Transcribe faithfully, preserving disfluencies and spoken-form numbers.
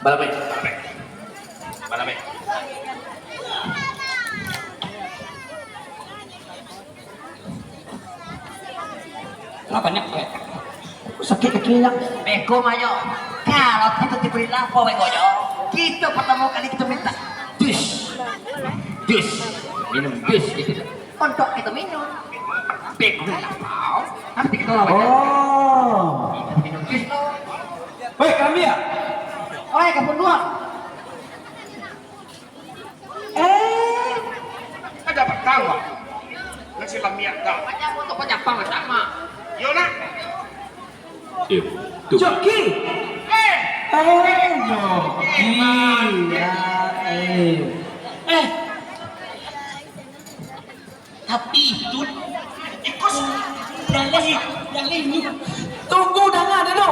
Balabeh, balabeh. Balabeh. Lah banyak, eh. Sakik kaki, Nyak. Beko, Mayo. Kalau kito diberi lapo, beko, yo. Kito pertama kali kito minta jus. Jus. Minum jus gitu. Untuk kito minum. Beko, lapo. Nanti kito lawan. Oh. Minum jus, lo. Weh, kami ya? Oi, kapun dua. Eh. Ada apa kau? Nasi lamiak kau. Banyak untuk penyapa macam mah. Yo, nak. Eh, tu. Joki. Eh. Eh, Joki. Ya, eh. Eh. Tapi itu, ikut. Tunggu, danga dulu.